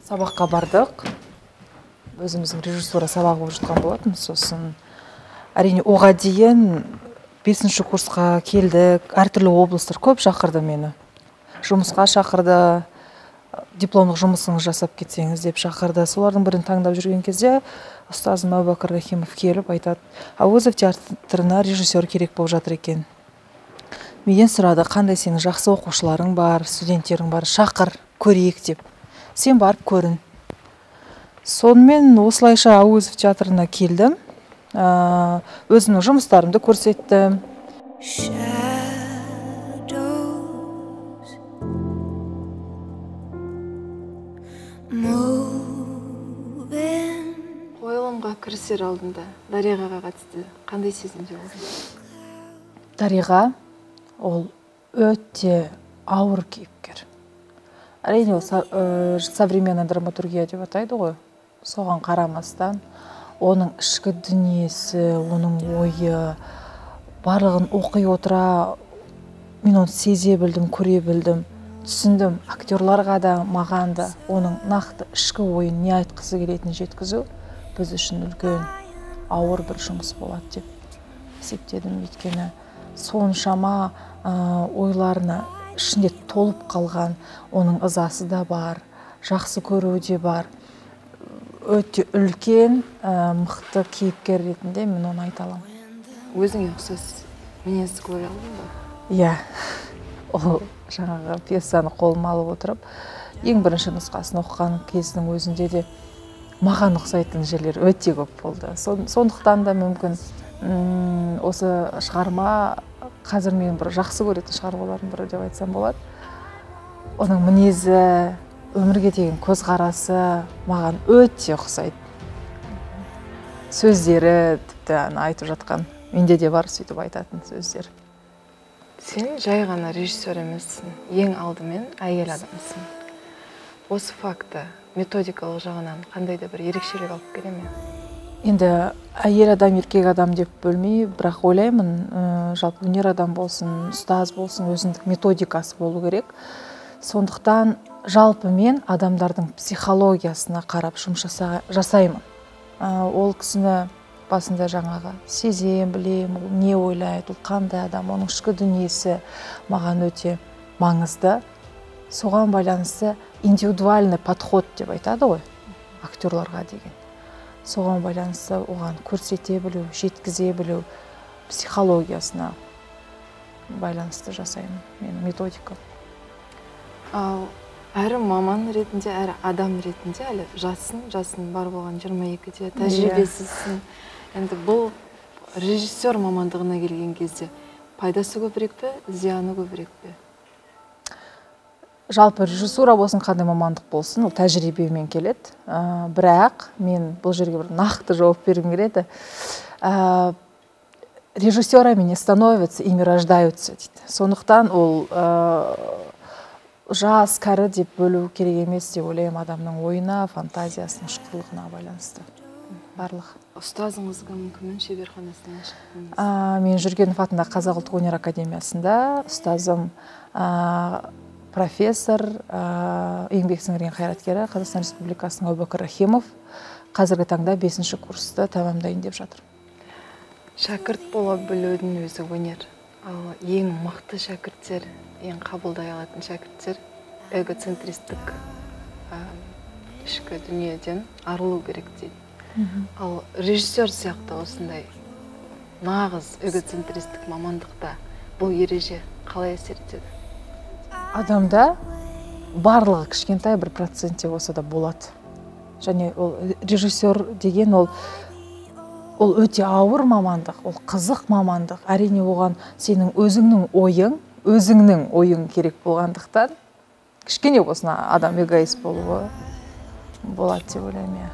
Сабаққа бардық. Өзіміздің режиссура сабағы болып жатқан болатын. Сосын әрине оға дейін 5-ші курсқа келдік. Әртүрлі облыстар көп шақырды мені. Жұмысқа шақырды, дипломдық жұмысыңыз жасап кетсеңіз деп шақырды. Солардың бірін таңдап жүрген кезде ұстазым Әубәкір Рахимов келіп айтады: Әуезов театрына режиссер керек болып жатыр екен. Менен сұрады, қандай сенің жақсы оқушыларың бар, студенттерің бар, шақыр, көрейік деп. Сен барып көрін. Сонымен осылайша Әуезов театрына келдім. Өзімнің жұмыстарымды көрсеттім. Қойылымға кірісер алдында Дариғаға қатысты қандай сезімде болдың? Дариға ол өте ауыр кейіпкер. Әрине ол современная драматургия деп атайды ғой. Соған қарамастан оның ішкі дүниесі, оның ойы, барлығын оқи отыра мен оны сезе білдім, көре білдім, түсіндім. Актерларға да, маған да оның нақты ішкі ойын не айтқысы келетінін жеткізу біз үшін үлкен ауыр бір жұмыс болады деп есептедім. Өйткені соншама ойларына ішінде толып қалған, оның ызасы да бар, жақсы көруі де бар. Өте үлкен, мықты кейіпкер ретінде мен оны айта аламын. Өзіңе ұқсас мінез көре алдың ба? Иә, ол жаңағы пьесаны қолыма алып отырып, ең бірінші нұсқасын оқыған кездің өзінде де маған ұқсайтын жерлер өте көп болды. Сондықтан да мүмкін осы шығарма қазір мен бір жақсы көретін шығармалардың бірі деп айтсам болады. Оның мінезі, өмірге деген көзқарасы маған өте ұқсайды. Сөздері, тіпті айтып жатқан, менде де бар сөйтіп айтатын сөздер. Сен жай ғана режиссер емессің, ең алдымен әйел адамсың. Осы факті методикалық жағынан қандай да бір ерекшелік алып келе ме? Енді әйел адам, еркек адам деп бөлмей, бірақ ойлаймын, жалпы өнер адам болсын, ұстаз болсын, өзіндік методикасы болу керек. Сондықтан жалпы мен адамдардың психологиясына қарап жұмыс жасаймын. Ол кісіні басында жаңағы сезем, білем, ол не ойлайды, ол қандай адам, оның ішкі дүниесі маған өте маңызды. Соған байланысты индивидуальный подход деп айтады ғой актерларға деген. Соған байланысты оған көрсете білу, жеткізе білу, психологиясына байланысты жасаймын менің методикам. Ал әрі маман ретінде, әрі адам ретінде әлі жассың, жасың бар болған 22-де, тәжірибесізсің. Енді бұл режиссер мамандығына келген кезде пайдасы көбірек пе, зияны көбірек пе? Жалпы режиссура болсын, қандай мамандық болсын, ол тәжірибемен келеді. Бірақ мен бұл жерге бір нақты жауап бергім келеді. Режиссерами не становятся, ими рождаются дейді. Сондықтан ол жас, кәрі деп бөлу керек емес деп ойлаймын, адамның ойына, фантазиясының ұшқырлығына байланысты. Барлық. Ұстазыңыз кім, кімнің шеберханасынан шықтыңыз? Мен Жүргенов атындағы Қазақ ұлттық өнер академиясында ұстазым профессор, еңбек сіңірген қайраткері Қазақстан Республикасының Әубәкір Рахимов. Қазіргі таңда 5-ші курсты тәмамдайын деп жатыр. Шәкірт бола білудің өзі өнер. Ал ең мықты шәкірттер, ең қабылдай алатын шәкірттер эгоцентристік ішкі дүниеден арылу керек дейді. Ал режиссер сияқты осындай нағыз эгоцентристік мамандықта бұл ереже қалай әсер етеді? Адамда барлығы кішкентай бір процентте болса да болады. Және ол режиссер деген ол өте ауыр мамандық, ол қызық мамандық. Әрине оған сенің өзіңнің ойың керек болғандықтан кішкене болсын адам эгоист болуы болады деп ойлаймын.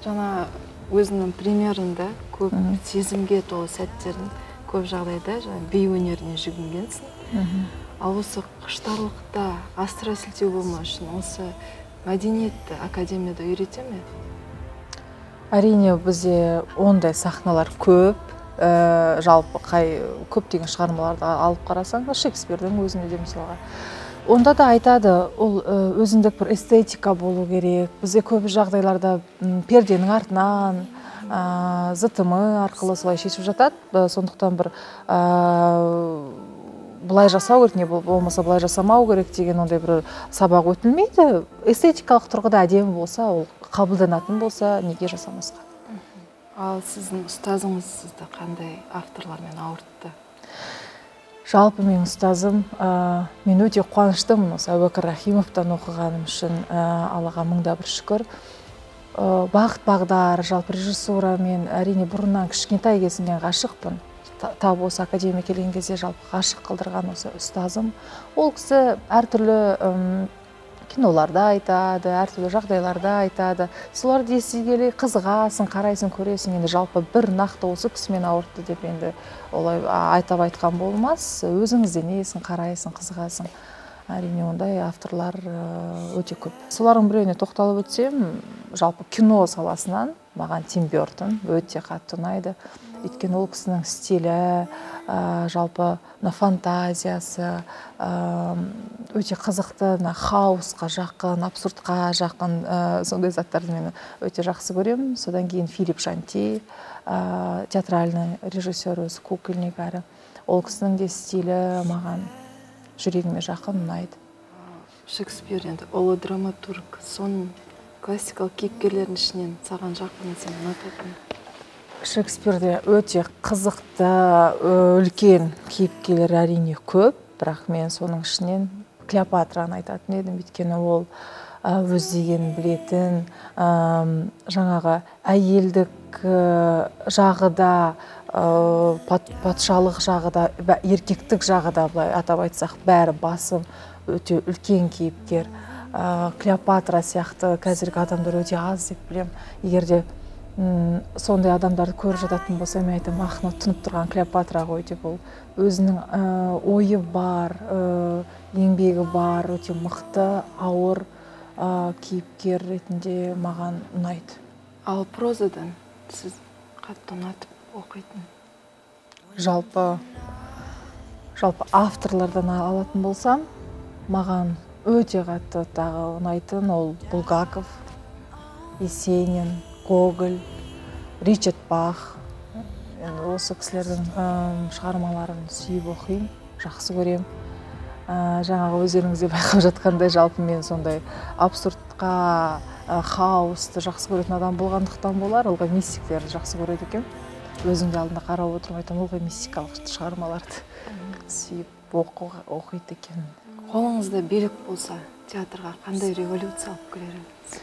Жаңа өзіңнің премьерында көп сезімге толы сәттерін көп жағдайда жаңа би өнеріне жүгінгенсің. Ал осы құштарлықта асыра сілтеу болмау үшін осы мәдениетті академияда үйрете ме? Әрине бізде ондай сахналар көп. Жалпы қай көптеген шығармаларды алып қарасаң, Шекспирдің өзінде де мысалға Онда да айтады, ол өзіндік бір эстетика болу керек. Бізде көп жағдайларда перденің артынан, ЗТМ арқылы солай шешіп жатады. Сондықтан бір былай жасау керек, не болмаса былай жасамау керек деген ондай бір сабақ өтілмейді. Эстетикалық тұрғыда әдемі болса, ол қабылданатын болса, неге жасамасқа? Ал сіздің ұстазыңыз сізді қандай авторлармен ауыртты? Жалпы менің ұстазым, мен өте қуаныштымын осы Әубәкір Рахимовтан оқығаным үшін, Аллаға мыңда бір шүкір. Бағыт бағдар, жалпы режиссура, мен әрине бұрыннан кішкентай кезімнен ғашықпын. Тап осы академия келген кезде жалпы ғашық қылдырған осы ұстазым. Ол кісі әртүрлі киноларда айтады, әртүрлі жағдайларда айтады. Соларды ести келе қызығасың, қарайсың, көресің. Енді жалпы бір нақты осы кісі мені ауыртты деп енді олай айтап айтқан болмас. Өзің ізденесің, қарайсың, қызығасың. Әрине ондай авторлар өте көп. Солардың біреуіне тоқталып өтсем, жалпы кино саласынан маған Тим Бёртон өте қатты ұнайды. Өйткені ол кісінің стилі, жалпы мына фантазиясы өте қызықты, мына хаосқа жақын, абсурдқа жақын, сондай заттарды мен өте жақсы көремін. Содан кейін Филипп Шанти, театральный режиссер, өзі кукольник әрі. Ол кісінің де стилі маған жүрегіме жақын, ұнайды. Шекспир енді ұлы драматург, соның классикалық кейіпкерлердің ішінен саған жақын, сен ұнататын? Шекспирде өте қызықты, үлкен кейіпкерлер әрине көп, бірақ мен соның ішінен Клеопатраны айтатын едім. Өйткені ол өз дегенін білетін, жаңағы әйелдік жағы да, патшалық жағы да, еркектік жағы да, былай атап айтсақ, бәрі басым, өте үлкен кейіпкер. Клеопатра сияқты қазіргі адамдар өте аз деп білем. Егер де сондай адамдарды көріп жататын болса, мен айтамын, ах, мынау тұнып тұрған Клеопатра ғой деп. Ол өзінің ойы бар, еңбегі бар, өте мықты, ауыр кейіпкер ретінде маған ұнайды. Ал прозадан сіз қатты ұнатып оқитын? Жалпы авторлардан алатын болсам, маған өте қатты тағы ұнайтын ол Булгаков, Есенин, Гоголь, Ричард Бах. Енді осы кісілердің шығармаларын сүйіп оқимын, жақсы көремін. Жаңағы өздеріңіз де байқап жатқандай, жалпы мен сондай абсурдқа, хаосты жақсы көретін адам болғандықтан болар, ылғи мистиктерді жақсы көреді екенмін. Өзім де алдында қарап отырып айтамын, ылғи мистикалық шығармаларды сүйіп оқиды екенмін. Қолыңызда билік болса, театрға қандай революция алып келер едіңіз?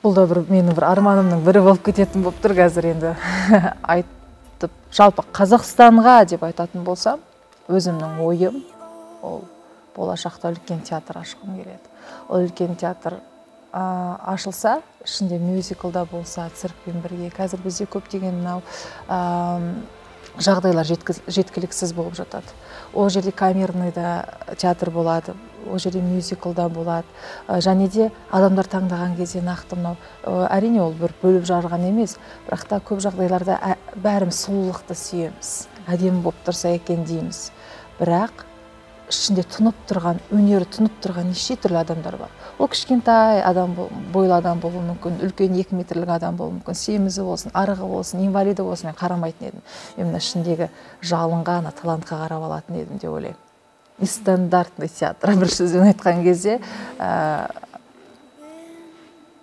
Бұл да бір менің бір арманымның бірі болып кететін болып тұр қазір енді. Айтып, жалпы Қазақстанға деп айтатын болсам, өзімнің ойым, ол болашақта үлкен театр ашқым келеді. Ол үлкен театр ашылса, ішінде мюзикл да болса, циркпен бірге. Қазір бізде көптеген мынау жағдайлар жеткіліксіз болып жатады. Ол жерде камерный да театр болады, ол жерде мюзикл да болады. Және де адамдар таңдаған кезде нақты мынау, әрине ол бір бөліп жарған емес, бірақ та көп жағдайларда бәріміз сұлулықты сүйеміз, әдемі болып тұрса екен дейміз. Бірақ ішінде тұнып тұрған, өнері тұнып тұрған неше түрлі адамдар бар. Ол кішкентай адам, бойлы адам болуы мүмкін, үлкен 2 метрлік адам болуы мүмкін, семізі болсын, арығы болсын, инвалиді болсын, мен қарамайтын едім. Мен мына ішіндегі жалынға, ана талантқа қарап алатын едім деп ойлаймын. Нестандартный театр, бір сөзбен айтқан кезде,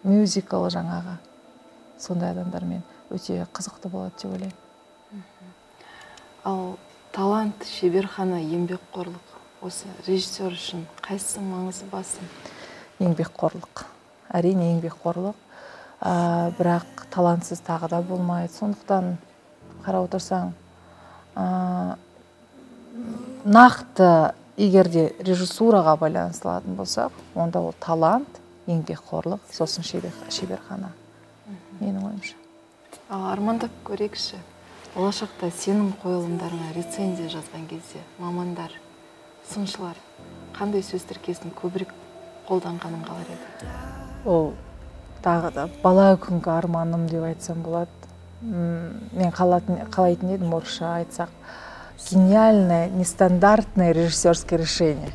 мюзикл жаңағы сондай адамдармен өте қызықты болады деп ойлаймын. Ал талант, шеберхана, еңбекқорлық осы режиссер үшін қайсысы маңызы басым? Еңбекқорлық. Әрине еңбекқорлық. Бірақ талантсыз тағы да болмайды. Сондықтан қарап отырсаң, нақты егер де режиссураға байланыстыратын болсақ, онда ол талант, еңбекқорлық, сосын шеберхана. Менің ойымша. Ал армандап көрейікші. Болашақта сенің қойылымдарыңа рецензия жазған кезде мамандар, сыншылар қандай сөз тіркесін көбірек қолданғанын қалар еді? Ол тағы да бала күнгі арманым деп айтсам болады. Мен қалайтын едім, орысша айтсақ, гениальное, нестандартное режиссерское решение.